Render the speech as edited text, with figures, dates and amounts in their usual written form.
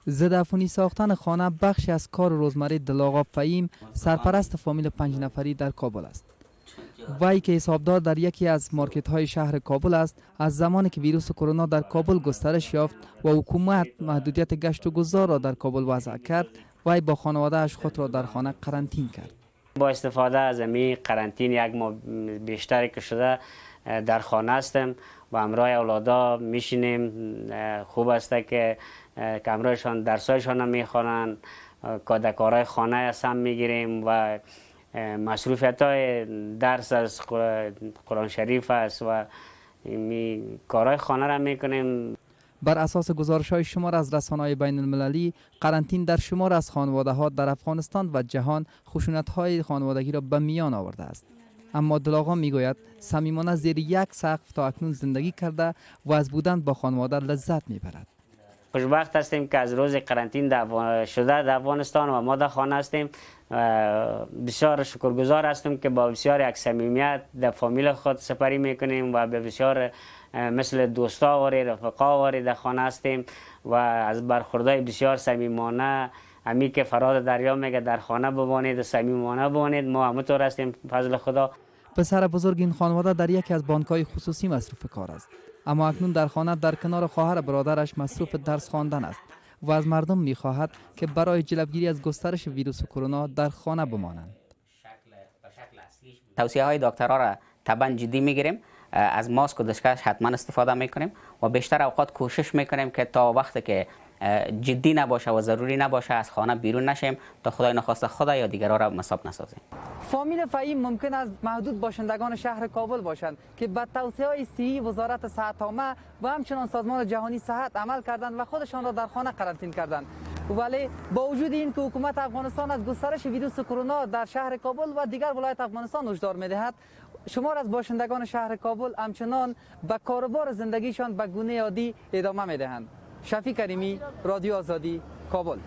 ضد ساختن خانه بخشی از کار روزمره دلاغا فهیم، سرپرست فامیل پنج نفری در کابل است. وی که حسابدار در یکی از مارکت های شهر کابل است، از زمانی که ویروس کرونا در کابل گسترش یافت و حکومت محدودیت گشت و گذار را در کابل وضع کرد، وی با خانواده‌اش خود را در خانه قرنطین کرد. با استفاده از امی قرنطین، یک ماه بیشتر که شده در خانه هستم و همراه اولادا میشینیم. خوب است که همراهشان درسایشان هم میخوانن، در کارهای خانه هم میگیریم و مصروفیت های درس از قرآن شریف است و می کارهای خانه را میکنیم. بر اساس گزارش های شمار از رسانه‌های بین المللی، قرنطین در شمار از خانواده ها در افغانستان و جهان خشونت های خانوادگی را به میان آورده است. اما دلاغا میگوید صمیمانه زیر یک سقف تا اکنون زندگی کرده و از بودن با خانواده لذت میبرد. خوشبخت هستیم که از روز قرنطین شده در افغانستان و ما در خانه هستیم. بسیار شکرگزار هستم که با بسیار یک صمیمیت در فامیل خود سپری میکنیم و به بسیار مثل دوستا واری، رفقا واری در خانه هستیم و از برخوردهای بسیار صمیمانه، همی که فرهاد دریا میگه در خانه بمانید و صمیمانه بمانید، ما همونطور هستیم، فضل خدا. پسر بزرگ این خانواده در یکی از بانک‌های خصوصی مصروف کار است، اما اکنون در خانه در کنار خواهر برادرش مصروف درس خواندن است و از مردم میخواهد که برای جلوگیری از گسترش ویروس کرونا در خانه بمانند. توصیه های دکترها را طبعا جدی میگیریم. از ماسک و دستکش حتما استفاده میکنیم و بیشتر اوقات کوشش میکنیم که تا وقتی که جدی نباشه و ضروری نباشه از خانه بیرون نشیم تا خدای نخواسته خود یا دیگران را مصاب نسازیم. فامیل فهیم ممکن است محدود باشندگان شهر کابل باشند که به توصیه های صحی وزارت صحت عامه و همچنان سازمان جهانی صحت عمل کردند و خودشان را در خانه قرنطین کردند. ولی با وجود این که حکومت افغانستان از گسترش ویروس کرونا در شهر کابل و دیگر ولایت افغانستان هشدار میدهد، شمار از باشندگان شهر کابل همچنان به کاروبار زندگیشان به گونه عادی ادامه میدهند. شفیع کریمی، رادیو آزادی، کابل.